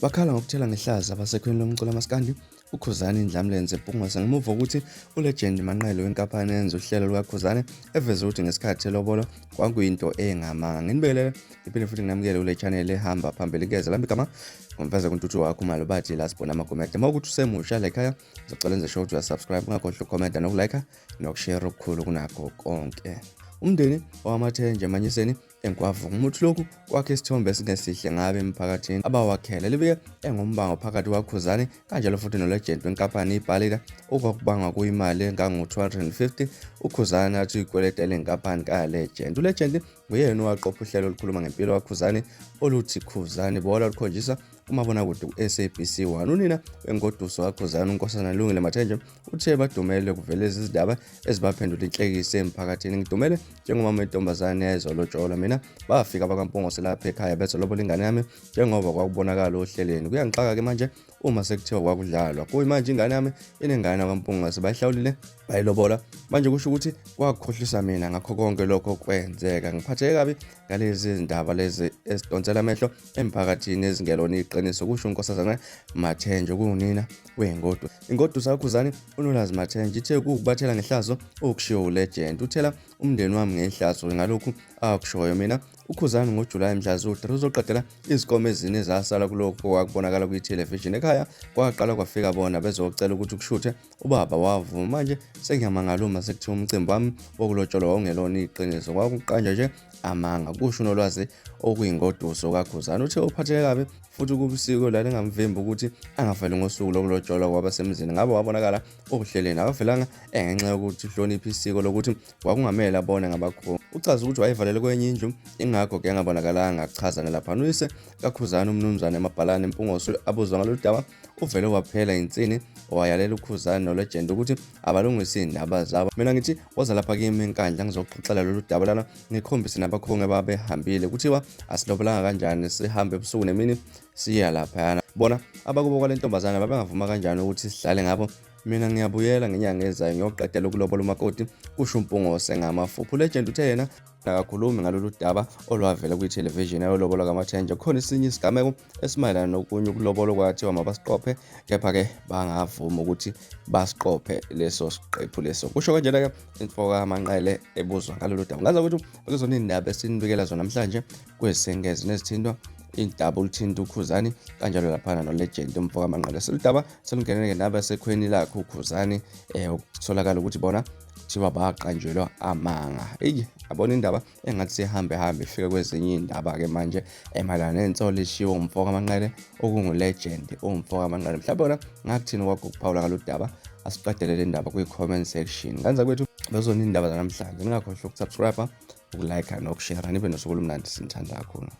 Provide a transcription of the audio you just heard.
Bakhala ngokuthela ngehlazo abasekhweni lomculo kamaskandi uKhuzani Ndlamlenze Mpungose ngemuva kokuthi uLegend Manqele wenkampani eyenza uhlelo lukaKhuzani eveze ukuthi ngesikhathi elobolwa kwakuyinto engamanga. Nginibingelele ngiphinde futhi nginamukele kule channel ehamba phambili keze lami igama ngomfeza kuntuthu wakho uMalubathi la sibona amakomede. Uma ukuthi usemusha la ekhaya ngizocela enze sure ukuthi uyasubscribe ungakhohlwa ukukhomenta nokulike nokushare okukhulu kunakho konke. Umndeni wamaThenje emanyiseni Enkwavu umuthi lokhu kwakhe isithombe esingesihle ngabe emphakathini abawakhele libike engumbango phakathi kwaKhuzani kanjalo futhi noLegend wenkampani iBhalika okwakubangwa kuyimali engango-250 uKhuzani athi uyikweleta le nkampani kaLegend. ULegend nguyena owaqopha uhlelo olukhuluma ngempilo kaKhuzani oluthi Khuzani Bola olukhonjiswa kumabonakude ku-SABC 1. Unina wengoduso kaKhuzani uNkosazana Lungile Mathenje uthe badumele kuvele izindaba ezibaphendula inhlekisa emphakathini. Ngidumele njengomama wentombazane eyayizolotsholwa mina, bafika abakwaMpungose lapha ekhaya bezolobola ingane yami njengoba kwakubonakala ohlelweni. Kuyangixaka-ke manje uma sekuthiwa kwakudlalwa. Kuyimanje ingane yami inengane yakwaMpungose bayihlawulile bayilobola. Manje kusho ukuthi kwakukhohlisa mina ngakho konke lokho kwenzeka. Ngiphatheke kabi ngalezi zindaba lezi ezidonsela amehlo emphakathini ezingelona iqiniso, kusho uNkosazana Mathenje okuwunina wengodu. Ingoduso kaKhuzani uNolwazi Mathenje ithe kuwukubathela ngehlazo okushiwo uLegend. Uthela umndeni wami ngehlazo ngalokhu akushoyo. Mina uKhuzani ngoJulayi mhla ziwu-3 uzoqedela izikomo ezine ezasala kulokhu okwakubonakala kwithelevishini. Ekhaya kwaqala kwafika bona bezocela ukuthi kushuthe ubaba wavuma. Manje sengiyamangala uma sekuthiwa umcimbi wami wokulotsholwa wawungelona iqiniso, kwakuqanjwa nje amanga, kusho uNolwazi okuyingoduso kaKhuzani. Uthe uphatheke kabi futhi kuba isiko lalingamvimbi ukuthi angaveli ngosuku lokulotsholwa kwabasemzini ngabe wabonakala ohlelweni akavelanga engenxa yokuthi uhlonipha isiko lokuthi kwakungamele abone ngabakhulu. Uchaza ukuthi wayevalele kwenye indlu ingakho ke engabonakalanga kuchaza nalaphana. Uyise kaKhuzani uMnumzane Mabhalane Mpungose abuzwa ngalolu daba uvele waphela insini wayalela uKhuzani noLegend ukuthi abalungise iy'ndaba zabo. Mina ngithi woza lapha kimi eNkandla ngizoxoxela lolu daba lana ngikhombise nabakhongi ababehambile. Kuthiwa asilobolanga kanjani sihambe ebusuku nemini siya laphayana. Bona abakubo kwale ntombazane babengavuma kanjani ukuthi sidlale ngabo. Mina ngiyabuyela ngenyanga ezayo ngiyoqedela ukulobola umakoti, kusho uMpungose ngamafuphi. ULegend uthe yena akakhulumi ngalolu daba olwavela kwithelevishini ayolobola kaMathenjwa. Kukhona esinye isigameko esimayelana nokunye ukulobola okwathiwa mabasiqophe kepha-ke bangavumi ukuthi basiqophe leso siqephu leso. Kusho kanjena-ke infoka kaManqele ebuzwa ngalolu daba. Ngaza ukuthi bekuzona iy'ndaba esinibikela zona namhlanje kwezisengezi nezithintwa indaba oluthinta uKhuzani kanjalo laphana noLegend umfo kaManqele. Seludaba selungenele nabasekhweni lakhe uKhuzani okutholakala ukuthi bona kuthiwa baqanjelwa amanga. Eyi yabona indaba engathi sihambe hambe ifike kwezinye iy'ndaba-ke manje emayelana nensolo eshiwo umfo kaManqele okunguLegend umfo kaManqele. Mhlawumbe wena ngakuthini kwakho ukuphawula ngalolu daba? Asiqedele le ndaba kwi-comment section. Nganza kwethu bezona iy'ndaba zanamhlanje. Ningakhohlwa ukusubscribe, ukulike nokushare. Nibe nosuku olumnandi, sinithanda kakhulu.